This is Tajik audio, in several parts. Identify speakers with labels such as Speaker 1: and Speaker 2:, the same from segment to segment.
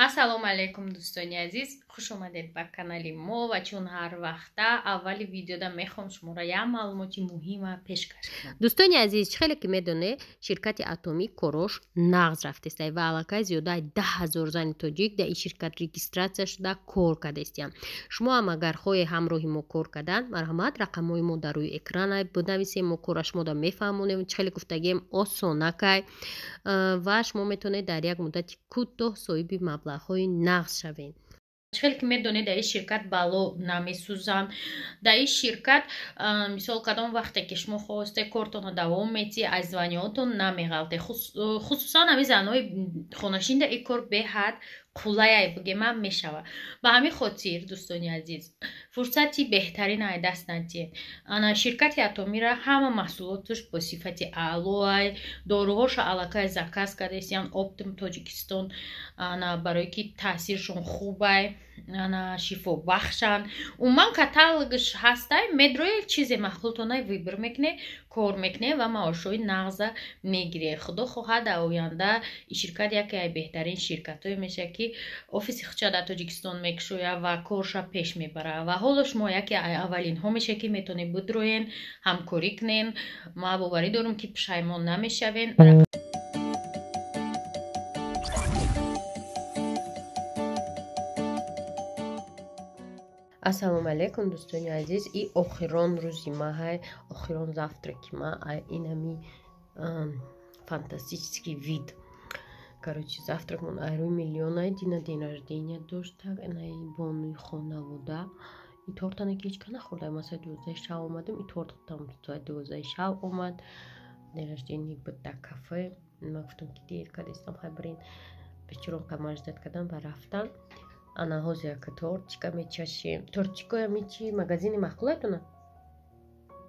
Speaker 1: Ассалому алайкум, дӯстони азиз, хуш омадед ба канали мо. Ва чун ҳар вақта аввали видеода мехоҳам шуморо як маълумоти муҳима пешкаш кунам.
Speaker 2: Дӯстони азиз, чӣ хеле ки медонед, ширкати Атомӣ корош нағз рафтеста ва аллакай зиёдаи 10 000 зани тоҷик дар ин ширкат регистрация шуда кор кардаистиям. Шумо ҳам агар хоҳед ҳамроҳи мо кор кардан, марҳамат, рақамҳои мо дар рӯи экран бинависем, мо кора шумода мефаҳмонем. Чӣ хеле гуфтагием, осонакай ва шумо метавонед дар як муддати кӯтоҳ соҳиби маблағҳои нағз шавед.
Speaker 1: Чӣ хеле ки медонед, дар ин ширкат бало намесӯзанд. Дар ин ширкат, мисол, кадом вақте ки шумо хосте кортонро давом метиҳед, аз званиётон намеғалте. Хусусан ҳамин занҳои хонашинда ин кор беҳад қулайай бигемам мешавад. Ба ҳамин хотир, дӯстони азиз, фурсати беҳтарин ай даст надиҳед. Ана ширкати Атомира ҳама маҳсулоташ бо сифати аълоай, доруҳоша аллакай заказ кардастиян оптом Тоҷикистон, ана барое ки таъсиршон хубай, ана шифобахшанд. Умуман, каталогш ҳастай, медрои чизе маъқултонай выбор мекунед, кор мекунед ва маошҳои нағза мегиред. Худо хоҳад, дар оянда ин ширкат яке аз беҳтарин ширкатҳое мешавад, ки офиси худша дар Тоҷикистон мекушояд ва корша пеш мебарад. Ва ҳоло шумо яке аз аввалинҳо мешавед, ки метавонед бидроен, ҳамкорӣ кунед. Ман боварӣ дорам, ки пушаймон намешавед.
Speaker 2: Ассалому алайкум, дӯстони азиз. И охирон рӯзи маҳай, охирон завтраки ма инами фантастический вид. Короче, завтракмон айрӯи миллионай. Дина день рождения дошт, так инаи бонуи хонавода. И тортана ки ҳеҷ ка нахӯрда. Ман соати 12 шав омадам, и торт там соати 12 шав омад. День рождения буд дар кафе. Ман гуфтам, ки дер кардистам, хай бирин. Бечорон қамаждат кардам ва рафтан. Ана ҳозир яка тортика мечашем. Тортикоя мичи магазини маъқулайтона?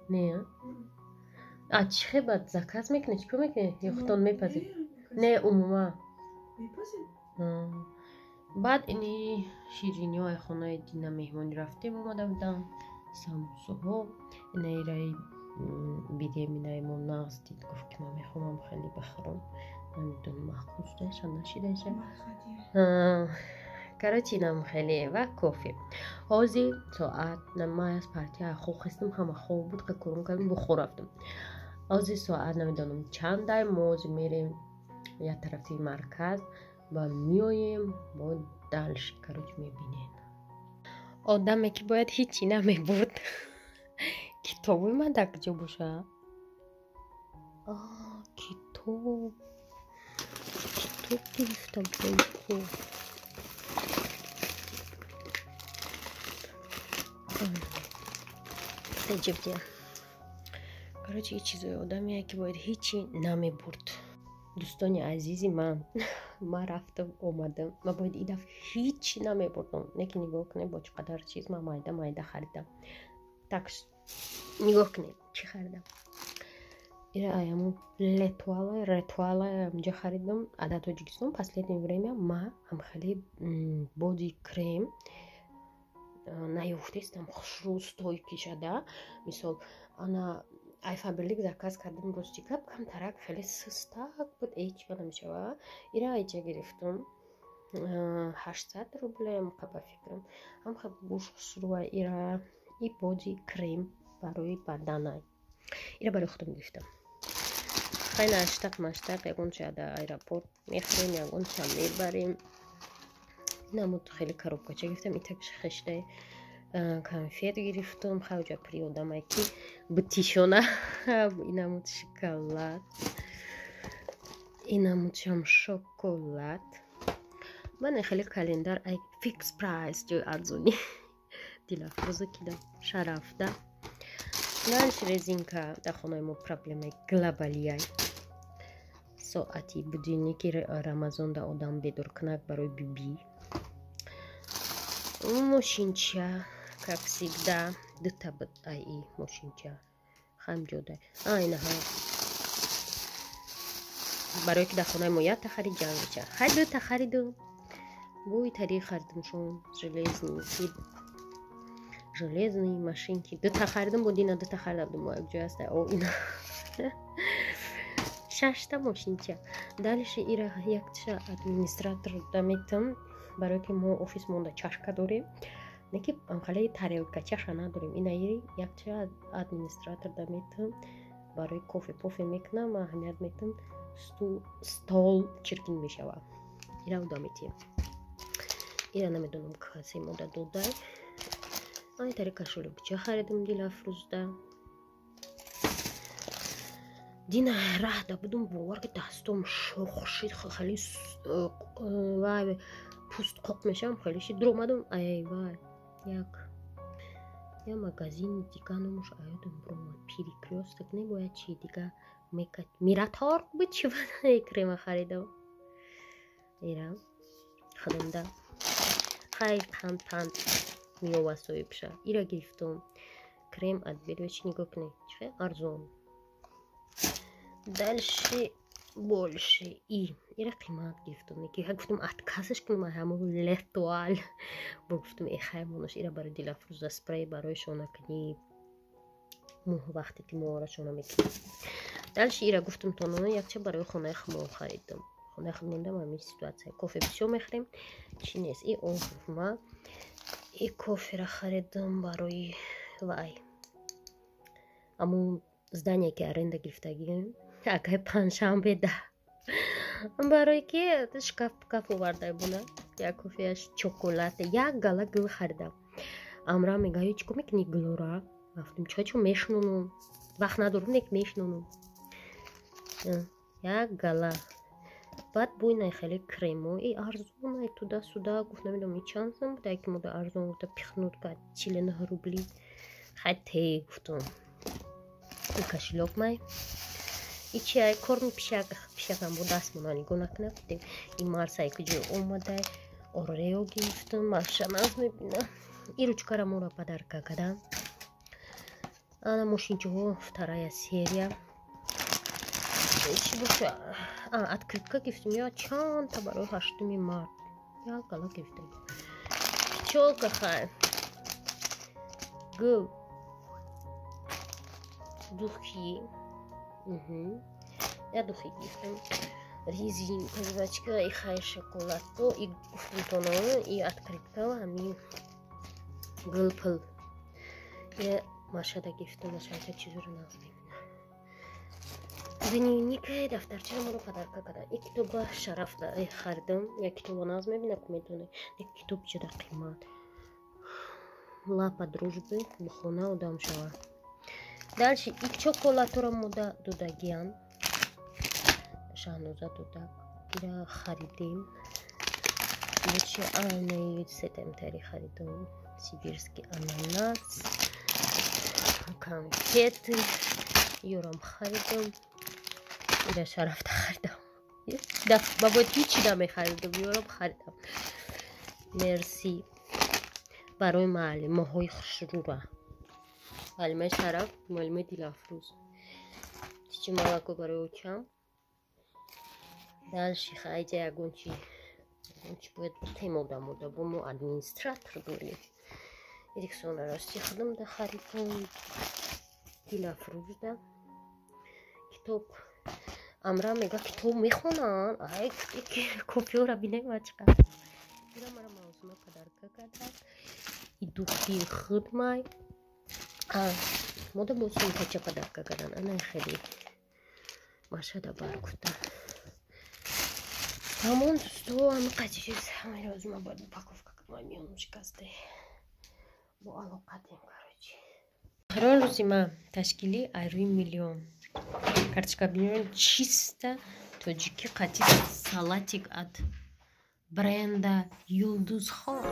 Speaker 2: Не, а чӣ хел баъд заказ мекунед, чӣ кор мекунед ё худтон мепазед? Не, умуман баъд ини шириниҳои хонаи Дина меҳмонӣ рафтем, омада будам, самбусаҳо. Инаираи беременаи мо нағз дид, гуфт, ки ман мехоҳам хеле бихӯрам. Намедонам, маъқул шудаша, нашидаша. Короче, инам хеле ва кофе. Ҳозир соат, ман аз партия хоб хестам, ҳама хоб буд, ка корум кардем, бухор рафтам. Ҳозир соат намедонам чандай. Мо ҳозир мерем як тарафи марказ ва меоем бо дальше. Короче, мебинед, одаме ки бояд ҳичи намебурд. Китоби ман дар куҷо боша? Китоб, китоб гирифтам. Хуб, ҷибдия. Короче, ин чизои одамие ки бояд ҳичи намебурд. Дӯстони азизи ман, ман рафтам, омадам. Ман бояд ин дафъа ҳичи намебурдам, лекин нигоҳ кунед, бо чӣ қадар чиз ман майда майда харидам. Так, нигоҳ кунед, чӣ харидам. Ира аяму Летуала, Ретуала амҷа харидам. А дар Тоҷикистон последнее время ма ҳамхели боди крем наёфтестам, хушрӯ, стойкий шада. Мисол, ана ай Фаберлик заказ кардам, рости гап, камтарак хеле сустак буд, ҳеҷ намешава. Ира айҷа гирифтам, 800 рублеам, ба фикрам, ҳамха гӯш хушрӯа. Ира и боди крем барои баданай, ира барои худам гирифтам. Хай, наштақ маштақ ягонча дар аэропорт мехӯрем, ягонча мебарем. Инамуд хеле коробкача гирифтам. Итак, хештаи конфет гирифтам, хавҷа при одамае ки бутишона. Инамуд шоколад, инамудшам шоколад. Ман хеле календар ай Фикс Прайс, ҷои арзонӣ, дилафрӯза кидам, шарафда. Дальше резинка, дар хонаи мо проблемаи глобалияй. Соати будильники Рамазонда одам бедоркунак барои бибӣ. Мошинча, как всегда, дута буд. Ай мошинча хамҷода, айнаҳа, барое ки дар хонаи мо якта харид, ҷанг мешавад. Хай, дута хариду бо итари харидамшон, железный, железные машинки дута харидам. Бо Дина дута харида будем, якҷоя аста. О, ина шашта мошинча. Дальше ира якча администратор даметам. Барое ки мо офис монда чашка дорем, не ки хеле тарелка чаша надорем. Инаи якча администратор да метам, барои кофе пофе мекунам, аҳамият метам, стол чиркин мешава. Ира уда метиҳем. Ира намедонам касе мода додай. Ай тари кашоликча харидам Дилафрӯзда. Дина раҳда будум, бовар ки дастом шох шид, хеле вай пӯст қоқ мешавам, хеле шид. Дуромадам, ай вай як я магазини дига номуш аёдам буромад, Перекрёсток не бояд чи дига Мираторг буд чи крема харидам. Ира худамда хай қанд панд меова соҳибша. Ира гирифтум крем отбеливающий, нигоҳ кунед чӣ арзон. Дальше больше и ира қимат гирифтум, ки гуфтум отказаш кунам ҳамон Летуал, бо гуфтум э хай монаш. Ира барои Дилафрӯза спрей барои шонакунӣ мӯ, вақте ки мӯҳоро шона мекунем. Дальше ира гуфтум тонона якча барои хонаи худмон харидам. Хонаи худ мондам ҳамин ситуация, кофе бисёр мехӯрем, чӣ нест. И ма и кофера харидам барои вай амун здание ки аренда гирифтагием, акай панҷшанбе да, барое ки шкаф каф оварда буна. Як кофеаш чоколад, як гала гул харидам. Амра мега чӣ кор мекунӣ гулора? Рафтум чо мешнонум, вақт надорум, нек мешнонум як гала. Баъд буйнай хеле кремо и арзонай туда сюда гуфт, намедонам и чанд сум буда, ки мода арзон гуфта пихнут кард, 49 рубли. Хай те гуфтум. И кошелёк май и чи ай корми пишак, пишакам бо даст мона нигоҳ накунад. И марсай куҷо омадай, Орео гирифтум, маршаназ мебинам. И ручкара моро подарка кардам. Ана мошинчаҳо вторая серия чӣ боша, открытка гирифтум я чандта барои 8-уми март, як гала гирифтам. Пчёлка хай гул, духи, я духи гирифтам, резинка, жвачка и хай шоколадко и гуфтумтона и открытка ҳамин гулпул я машада гирифтам. Машада чизоро нағз мебинам. Дневника, дафтарчаро моро подарка кардам. И китоба Шараф харидам, як китобо нағз мебинам, ку медонед, як китоб ҷуда қимат. Лапа дружбы бухона одам шава. Дальше и чоколаторо мода додагиян, Шаҳноза додак, ира харидем. Бучи анаи сетемтари харидам, сибирский ананас, конфеты ёрам харидам. Ира Шарафта харидам, ба бояд ҳичи намехаридам, ёрам харидам. Мерси барои муаллимаҳои хушрӯра, муаллимаи Шараф, муаллимаи Дилафрӯз. Чичи молоко барои очам. Дальше хайҷа ягон чи, ягон чи бояд битем одамода, бо мо администратор дорем. Эриксона расти худам да харидам, Дилафрӯзда китоб. Амра мега китоб мехонанд, ай кофеора бинем ва чиқадр. Ира мара Мавзуна подарка кардак. И духи худ май мода бо сумкача подарка кардан. Ана хеле машада бар гуфта. Ҳамон дӯсто, ҳамин чиз ҳамин рӯз ма бояд упаковка кунам, миёнам шикасте. Бо алоқатем, короче. Охирон рӯзи ма ташкили айрӯи миллион. Карточка миллион чисто тоҷикӣ қатӣ салатик от бренда Юлдузхон.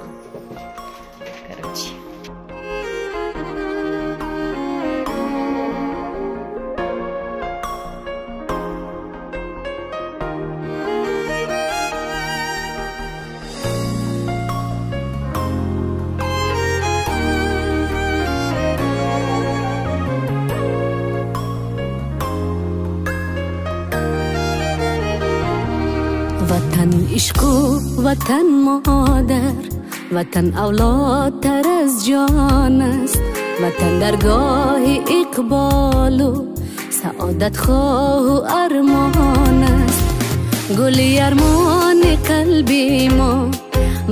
Speaker 2: Короче.
Speaker 3: Ватан ишқу ватан модар, ватан авлодтар аз ҷон аст, ватан даргоҳи иқболу саодат хоҳу армон аст. Гули армони қалби мо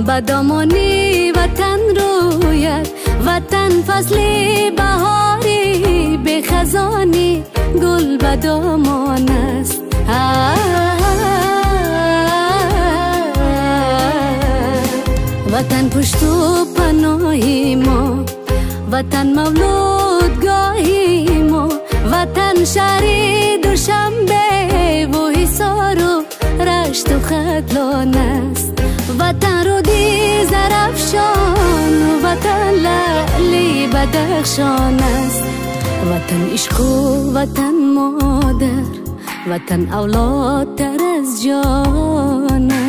Speaker 3: ба домани ватан рӯяд. Ватан фасли баҳори бехазони гул ба домон аст. Ватан пушту паноҳи мо, ватан мавлудгоҳи мо, ватан шаҳри Душанбе ва Ҳисору Рашту Хатлон аст. Ватан руди Зарафшон, ватан лаъли Бадахшон аст. Ватан ишқу ватан модар, ватан авлодтар аз ҷон аст.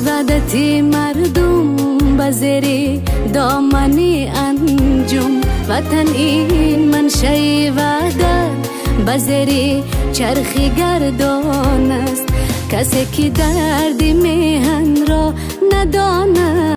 Speaker 3: Ваҳдати мардум ба зери домани анҷум, ватан ин маншаи ваҳдат ба зери чархи гардон аст. Касе ки дарди меҳанро надонад